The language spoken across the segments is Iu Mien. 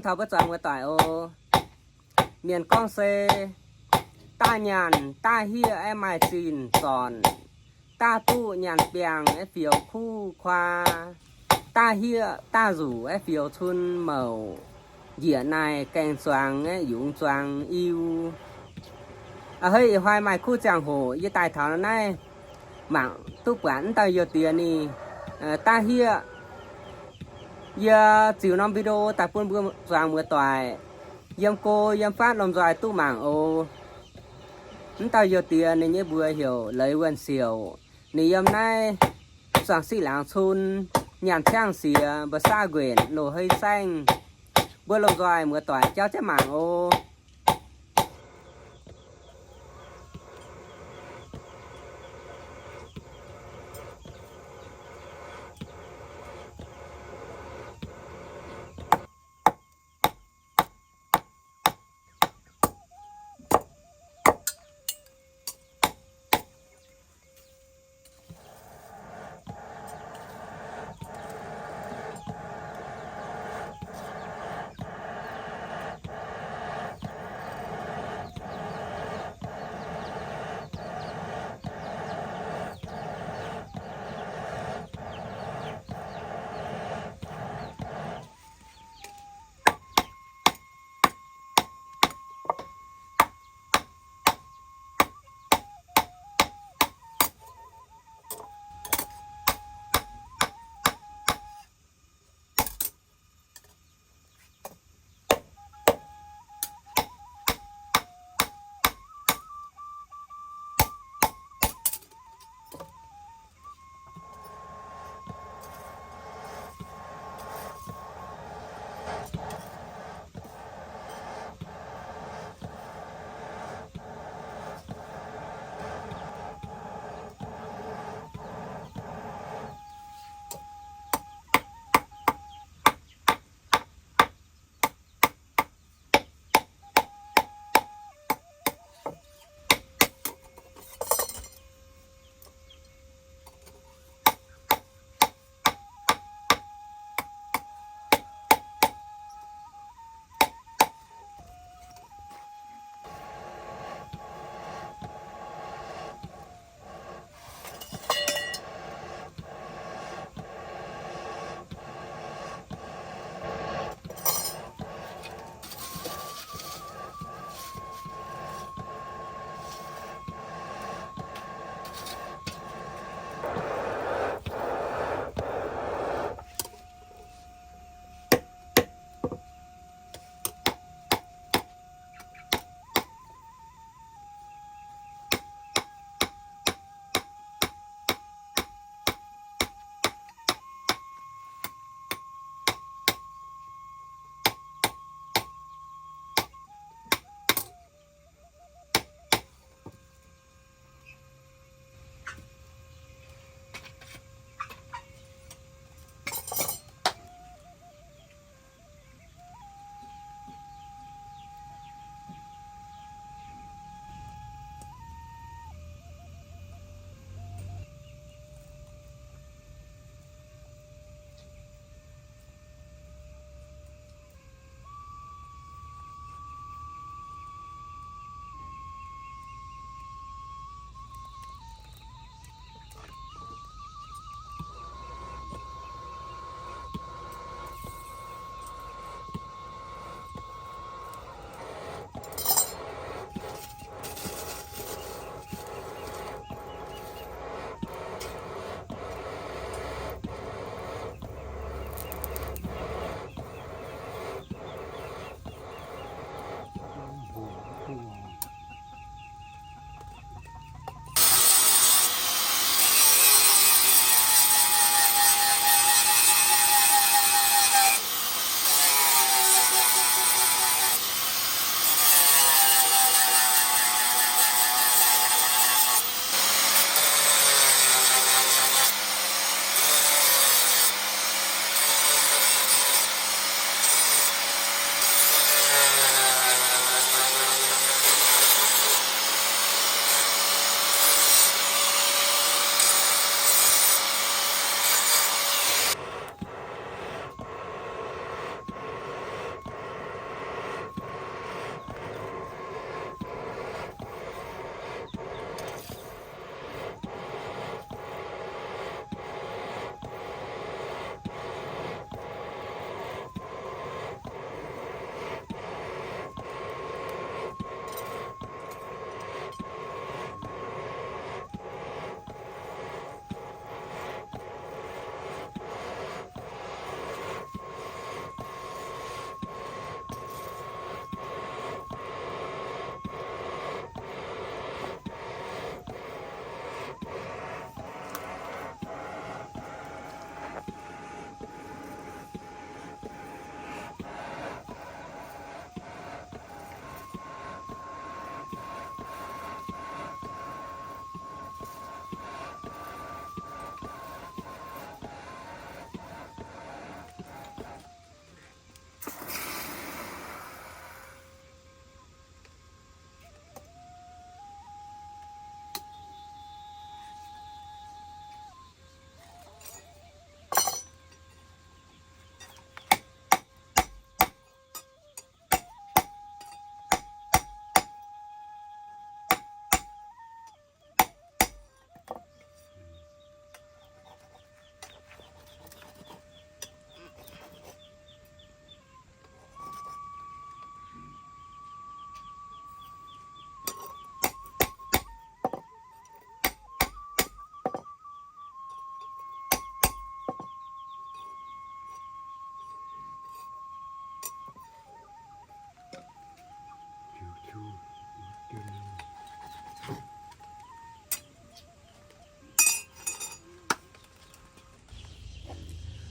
Taux mbuo zuangx muoz-doic oc. Mienh gorngv se, daaih nyaanh daaih hiev aeqv, maaih zinh zornc, daaih duqv nyaanh biangh aeqv, fioux kuv kuaa, daaih hiev daaih nzuqc aeqv, fioux cun mouc, njiec naaic gaengh zuangx aeqv, yungz zuangx iu. A'hei, ih hnoi maaih kuv ziangh hoc yie daaih taux naaiv, mangc duqv buatc wuov dauh youh diex ninh daaih hiev. Yie ziux norm video daaih bun mbuo zuangx muoz-doic yiem go yiem fatv lomh nzoih duqv mangc oc. Wuov dauh youh diex ninh nyei mbuox heuc Leiz Wuonh Siouc. Ninh yiem naaiv Zuangx Siqv Laangz Cun, nyaanh ciangv siex, mba'sav nquenc, loz-hei saengv. Mbuo lomh nzoih muoz-doic jauv jienv mangc oc.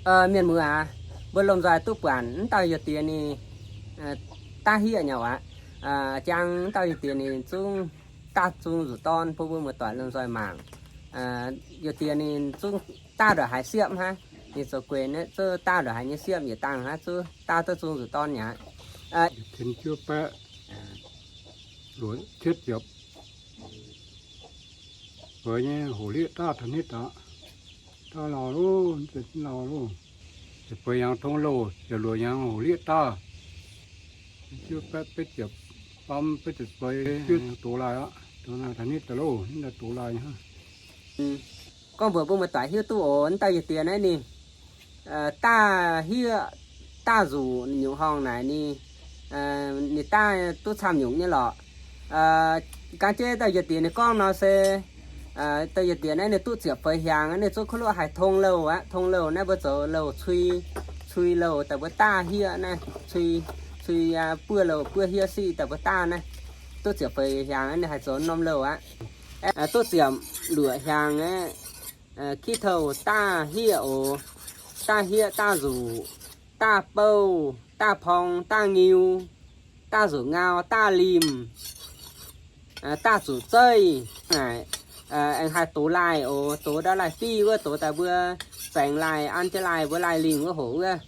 Mienh muoz aac, mbuo lomh nzoih duqv buatc wuov dauh yie diex ninh daav hieqv nyei aqv. Jangx wuov dauh yie diex ninh zungv daav zung nzuqc dorn bun mbuo muoz-doic lomh nzoih mangc. Yie diex ninh zungv daav ndongc haaix siepv hnangv. Ninh zoux gueix naaiv zungv daav ndongc haaix nyei siepv yietc dangh hnangv, zungv daav duqv zung nzuqc dorn aqv. Tin juov baeqv luoqc cietv ziepc feix nyei hoc lieqv daav taux hnitv aqv. Daav lauh loh, lauh loh. Ziepc feix hnyangx tong louh, ziepc luoqc hnyangx hoc lieqv daav. Tin juov baeqv betv ziepc faam betv ziepc feix, dox laaih aqv. Taux hnitv daaih loh, hnangv naaiv dox laaih nyei hnangv. Gorngv mbuox mbuo muoz-doic hiuv duqv oc, wuov dauh yie diex naaiv ninh daav hieqv daav nzuqc nyungc horngh naaic ninh, ninh daav duqv camv nyungc nyei lorqc. Gan jienv dauh yie diex ninh gorngv nor se, dauh yie diex naaiv ninh duqv ziepc feix hnyangx, ninh zungv kuv luoqc haih tong louh aqv. Tong louh naaiv mbuo zoux louh cui, cui louh daaih mbuo daav hieqv naaiv, cui, cui buov louh buov hieqv siqv daaih mbuo daav naaiv. Duqv ziepc feix hnyangx ninh haih zoux norm louh aqv. Duqv ziepc luoqc hnyangx aqv, kitv touh daav hieqv oc. Daav hieqv daav nzuqc, daav bouh, daav porng, daav ngiu, daav nzuqc ngau, daav limh, daav zuqc zeiv naaic, aengx haih dox laaih oc. Dox ndau laaih fiv wuov, dox daaih mbuo zaengx laaih, an jienv laaih mbuo laaih lingh wuov hoc wuov.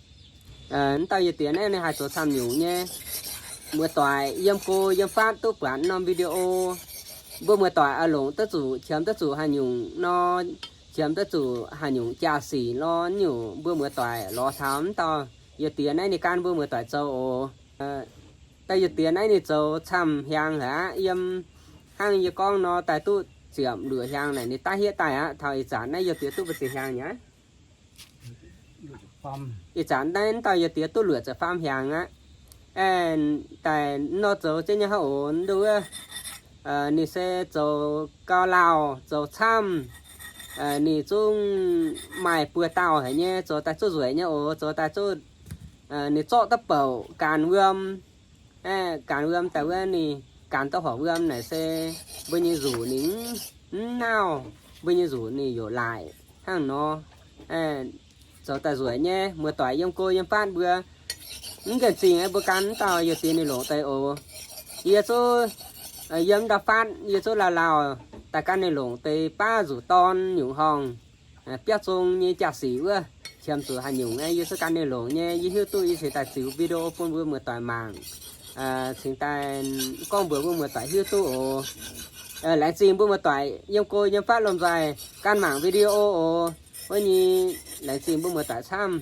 Wuov dauh yie diex naaiv ninh haih zoux camv nyungc nyei. Muoz-doic yiem go yiem fatv duqv buatc norm video, mbuo muoz-doic oix longc duqv zuqc, qiemx duqv zuqc haaix nyungc nor, qiemx duqv zuqc haaix nyungc jaa-sic nor, nyungc mbuo muoz-doic lorz taux wuov dauh yie diex naaiv ninh gan mbuo muoz-doic zoux oc. Dauh yie diex naaiv ninh zoux camv hnyangx aqv. Yiem hnangv yie gorngv nor, daaih duqv ziepc luoqc hnyangx naaic ninh daav hieqv daaih aqv. Taux ih zanc naaiv yie diex duqv mbu'ziex hnyangx nyei? Ih zanc naaiv wuov dauh yie diex duqv luoqc ziepc faam hnyangx aqv. Aengx daaih nor zoux jienv nyei hnangv oc. Nduov wuov, ninh se zoux gauh lauh, zoux camv. Ninh zungv maaih buo dauh haic nyei, zoux daaih zuqc nzueic nyei oc. Zoux daaih zuqc, ninh zorqv duqv bouc gaanx wuom. Gaanx wuom daaih wuov ninh gaanx duqv horpc wuom naaic se mbuo nyei nzuqc ninh mv nauv, mbuo nyei nzuqc ninh youc laaic hnangv nor. Zoux daaih nzueic nyei, muoz-doic yiem go yiem fatv mbuo mv nqemh zingh aeqv, mbuo gan wuov dauh yie diex ninh longc deix oc. Yie zuqc yiem ndau fatv, yie zuqc lauh lauh daaih gan ninh longc deix baav nzuqc dorn nyungc horngh, biauv zong nyei jaa-sic wuov, qiemx zuqc haaix nyungc aeqv, yie zuqc gan ninh longc nyei. Yie hiuv duqv yie cingx daaih ziux video bun mbuo muoz-doic mangc, cingx daaih gorngv mbuox mbuo muoz-doic hiuv duqv oc. Laengz zingh mbuo muoz-doic yiem go yiem fatv lomh nzoih gan mangc video oc. Wuov nyei laengz zingh mbuo muoz-doic camv.